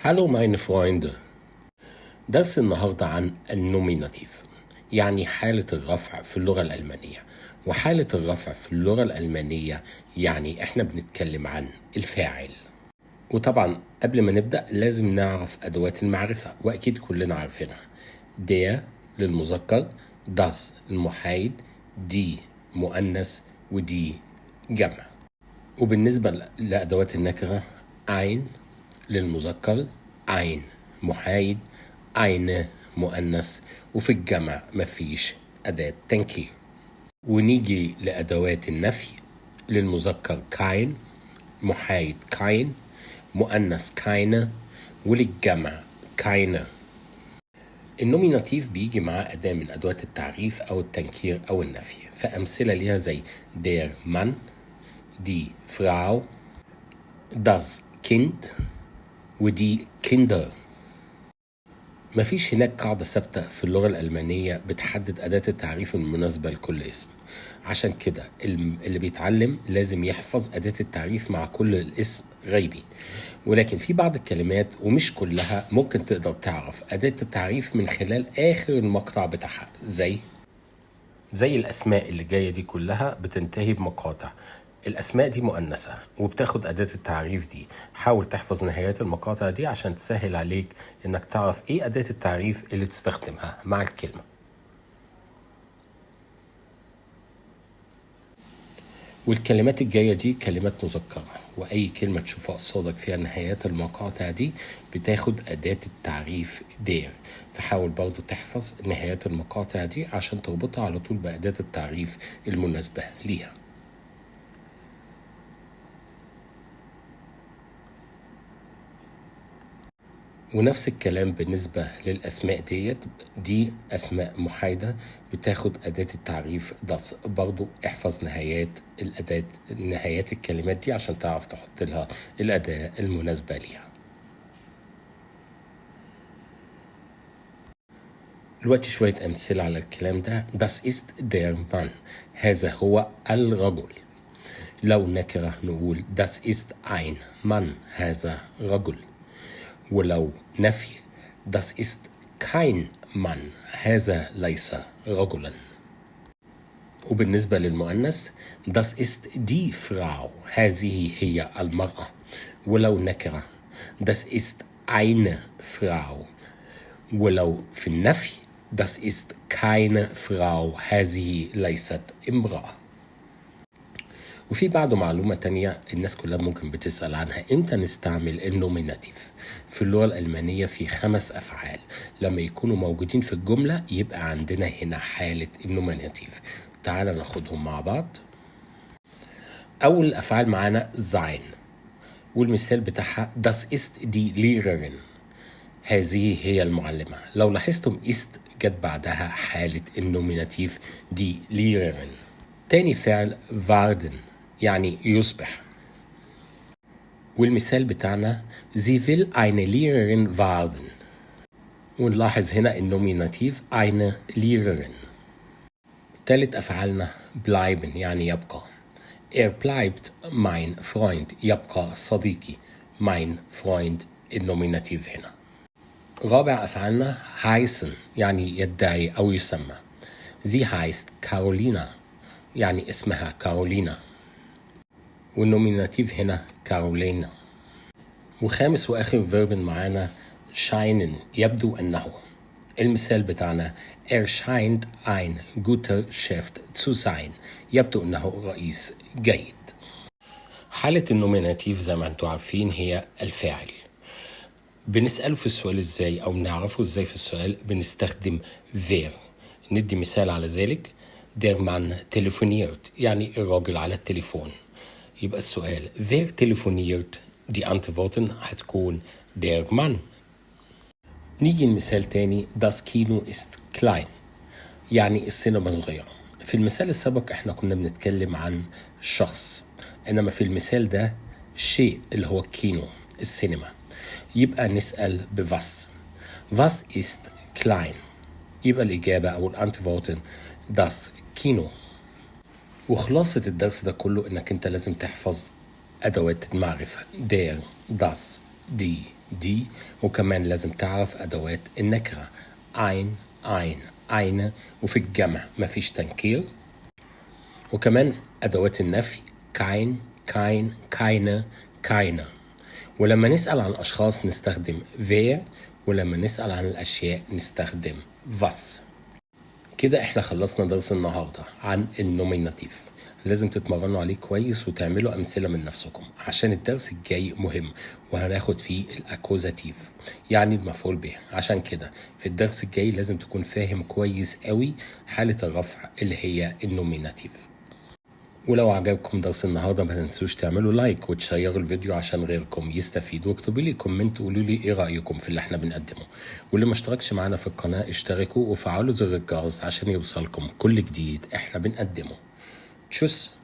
Hallo meine Freunde. درس النهاردة عن ال Nominativ، يعني حالة الرفع في اللغة الألمانية. وحالة الرفع في اللغة الألمانية يعني احنا بنتكلم عن الفاعل. وطبعا قبل ما نبدأ لازم نعرف أدوات المعرفة، وأكيد كلنا عارفينها. der للمذكر، das المحايد، die مؤنث، و die جمع. وبالنسبة لأدوات النكرة، ein للمذكر، ein محايد، eine مؤنث، وفي الجمع مفيش أداة تنكير. ونيجي لأدوات النفي، للمذكر kein، محايد kein، مؤنث keine، وللجمع keine. ال Nominativ بيجي معاه أداة من أدوات التعريف أو التنكير أو النفي، فأمثلة ليها زي der Mann، die Frau، das Kind، و die Kinder. مفيش هناك قاعدة ثابتة في اللغة الألمانية بتحدد أداة التعريف المناسبة لكل اسم، عشان كده اللي بيتعلم لازم يحفظ أداة التعريف مع كل الاسم غيبي. ولكن في بعض الكلمات ومش كلها ممكن تقدر تعرف أداة التعريف من خلال آخر المقطع بتاعها، زي الأسماء اللي جاية دي كلها بتنتهي بمقاطع. الأسماء دي مؤنثة وبتاخد أداة التعريف دي. حاول تحفظ نهايات المقاطع دي عشان تسهل عليك إنك تعرف إيه أداة التعريف اللي تستخدمها مع الكلمة. والكلمات الجاية دي كلمات مذكرة، وأي كلمة تشوفها قصادك فيها نهايات المقاطع دي بتاخد أداة التعريف der، فحاول برضو تحفظ نهايات المقاطع دي عشان تربطها على طول بأداة التعريف المناسبة ليها. ونفس الكلام بالنسبة للأسماء ديت، دي أسماء محايدة بتاخد أداة التعريف das. برضو احفظ نهايات الأداة، نهايات الكلمات دي عشان تعرف تحط لها الأداة المناسبة ليها. دلوقتي شوية أمثلة على الكلام ده. Das ist der Mann، هذا هو الرجل. لو نكرة نقول das ist ein Mann، هذا رجل. ولو نفي das ist kein Mann، هذا ليس رجلا. وبالنسبة للمؤنث das ist die Frau، هذه هي المرأة. ولو نكرة das ist eine Frau. ولو في النفي das ist keine Frau، هذه ليست امرأة. وفي بعده معلومة تانية الناس كلها ممكن بتسأل عنها، امتى نستعمل ال Nominativ؟ في اللغة الألمانية في 5 أفعال لما يكونوا موجودين في الجملة يبقى عندنا هنا حالة ال Nominativ. تعال ناخدهم مع بعض. أول الأفعال معانا sein، والمثال بتاعها das ist die Lehrerin، هذه هي المعلمة. لو لاحظتم ist جت بعدها حالة ال Nominativ die Lehrerin. تاني فعل werden يعني يصبح، والمثال بتاعنا sie will eine Lehrerin werden، ونلاحظ هنا ال Nominativ eine Lehrerin. تالت أفعالنا bleiben يعني يبقى، er bleibt mein Freund يبقى صديقي، mein Freund ال Nominativ هنا. رابع أفعالنا heißen يعني يدعي أو يسمى، sie heißt Carolina يعني اسمها كارولينا، وال Nominativ هنا كارولينا. وخامس وآخر Verben معانا scheinen يبدو أنه، المثال بتاعنا er scheint ein guter Chef zu sein يبدو أنه رئيس جيد. حالة ال Nominativ زي ما انتم عارفين هي الفاعل. بنسأله في السؤال ازاي أو بنعرفه ازاي في السؤال؟ بنستخدم wer. ندي مثال على ذلك، der Mann telefoniert يعني الراجل على التليفون. يبقى السؤال wer telefoniert، die Antworten هتكون der Mann. نيجي لمثال تاني، das Kino ist klein يعني السينما صغيرة. في المثال السابق احنا كنا بنتكلم عن شخص، انما في المثال ده شيء اللي هو Kino السينما. يبقى نسأل ب was، was ist klein، يبقى الإجابة أو ال Antworten das Kino. وخلاصة الدرس ده كله إنك أنت لازم تحفظ أدوات المعرفة der، das، die، die، وكمان لازم تعرف أدوات النكرة ein، ein، eine، وفي الجمع مفيش تنكير، وكمان أدوات النفي kein، kein، keine، keine. ولما نسأل عن أشخاص نستخدم wer، ولما نسأل عن الأشياء نستخدم was. كده احنا خلصنا درس النهاردة عن ال Nominativ. لازم تتمرنوا عليه كويس وتعملوا أمثلة من نفسكم عشان الدرس الجاي مهم، وهناخد فيه ال Akkusativ يعني المفعول به. عشان كده في الدرس الجاي لازم تكون فاهم كويس قوي حالة الرفع اللي هي ال Nominativ. ولو عجبكم درس النهارده ما تنسوش تعملوا like وتشيروا الفيديو عشان غيركم يستفيد، واكتبوا لي comment وقولوا لي ايه رايكم في اللي احنا بنقدمه. واللي ما اشتركش معانا في القناه اشتركوا وفعلوا زر الجرس عشان يوصلكم كل جديد احنا بنقدمه. Tschüss.